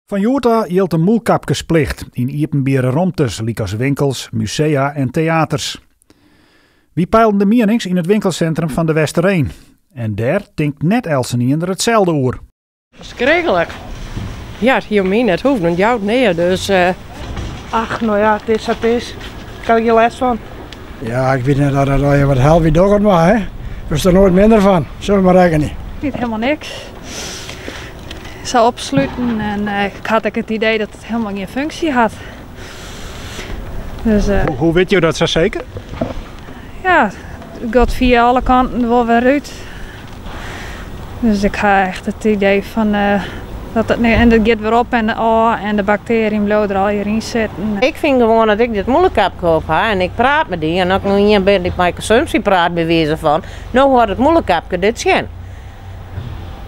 Fan hjoed ôf jildt de mûlkapkesplicht yn iepenbiere romtes lykas winkels, musea en teaters. Wy peilden de mienings yn it winkelsintrum fan De Westereen. En dêr tinkt net eltsenien der itselde oer. Ferskriklik. Ja, it hie om my net hoeven, it jout nea, dus. Ach, no ja, it is sa't it is. Ik ha der gjin lêst fan. Ja, ik wit net oft dat allegear wat helpt, wy dogge it mar, hè. Wurdst der noait minder fan, sille we mar rekkenje. Ik fyn it helemaal niks. Sa opsluten en ik ha ek it idee dat it helemaal gjin funksje hat. Dus, Hoe witte jo dat sa seker? Ja, it giet fia alle kanten wol wer út. Dus ik ha echt it idee fan dat it, en it giet wer op en ôf en de baktearjen bliuwe der allegear yn sitten. Ik fyn gewoan dat ik dit mûlekapke op ha en ik praat mei dy en as ik no ien bin dy't mei konsumpsje praat by wize fan, no hâldt it mûlekapke dit tsjin.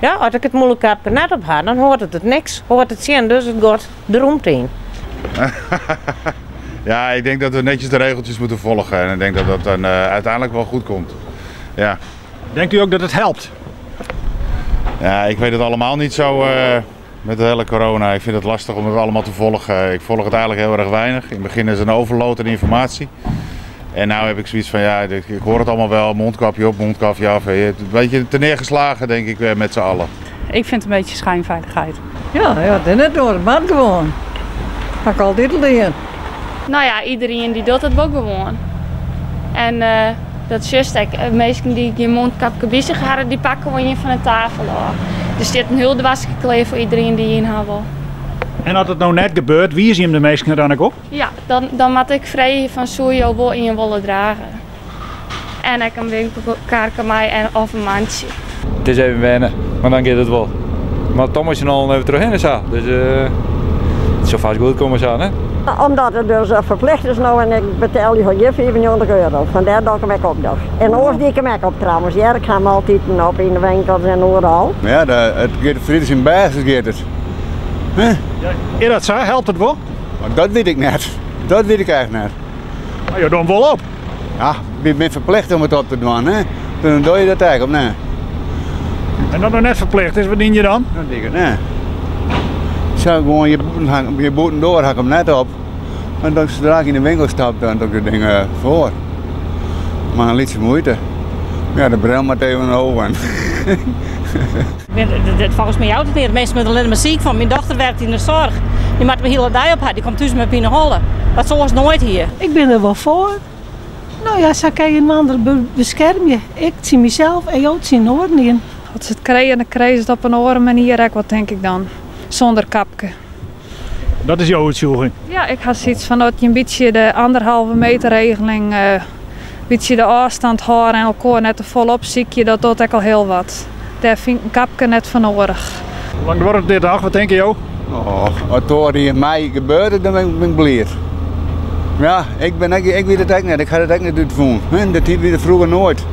Ja, as ik it mûlekapke net op ha, dan hâldt it it niks, hâldt it tsjin, dus it giet de rûmte yn. Ja, ik denk dat we netjes de regeltjes moeten volgen en ik denk dat dat dan uiteindelijk wel goed komt. Ja. Denkt u ook dat het helpt? Ja, ik weet het allemaal niet zo met de hele corona. Ik vind het lastig om het allemaal te volgen. Ik volg het eigenlijk heel erg weinig. In het begin is het een overload aan informatie. En nu heb ik zoiets van, ja, ik hoor het allemaal wel. Mondkapje op, mondkapje af. Een beetje terneergeslagen, denk ik, met z'n allen. Ik vind het een beetje schijnveiligheid. Ja, ja, dat net door het man gewoon. Ha ik altyd al dien. No ja, iderien dy docht it wol gewoan. En dat sjochst ek, minsken dy't gjin mondkapke by sich hawwe, dy pakke wol ien fan de tafel ôf. Der stiet in hiel doaske klear foar iderien dy't ien ha wol. En as it no net gebeurt, wize jim de minsken der dan ek op? Ja, dan moat ik freegje fan soe jo wol ien wolle drage. En ek in winkelkarke mei en of in mantsje. It is even wenne, mar dan giet it wol. Mar Thomas en al even trochhinne sa, dus it sil fêst goed komme sa, ne? Omdat it dus ferplicht is no en ik betelje foar gjin 95 euro. Fandêr dat ik him ek opdoch. En oars die ik him ek op trouwens hear. Ik ha him altiten op yn de winkels en oeral. Ja, it giet fierder syn bêst giet it. Huh? Is dat sa? Helpt it wol? Dat wit ik net. Dat wit ik echt net. Mar jo dogge him wol op? Ja, ik bin ferplichte om it op te dwaan. Hè? Dan doch je dat ek, of net? En as it net ferplicht is, wat dien je dan? Dan die ik it net. Sa gewoan je bûtendoar ha ik him net op. En dan sadra ik yn de winkel stap, dan doch ik de dingen foar. Mar in lytse muoite. Ja, de bril moat even omhoog. Folgens my jout it neat. Minsken wurde der allinne mar siik fan. Myn dochter werkt yn de soarch. Dy moat de hiele dei op ha. Dy komt thús mei pineholle. Wat se oars noait hie. Ik bin der wol foar. No ja, sa kin je inoar beskermje. Ik tsjin mysels en jo tsjin oaren yn. As se it krije, dan krije se it op in oare manier ek wol, tink ik dan. Sûnder kapke. Dat is jo oertsjûging? Ja, ik ha sayts fan dat je in bytsje de anderhalve meter regeling, in bytsje de ôfstand hâlde en elkoar net te folle opsykje, dat docht ek al hiel wat. Dêr fyn ik in kapke net foar noadich. Hoe lang duorret dit noch, wat tinke jo? Oh, as it yn mei gebeurt, dan bin ik bliid. Ja, ik, bin ek, ik wit it ek net, ik ha it ek net útfûn. Dat wie der froeger noait.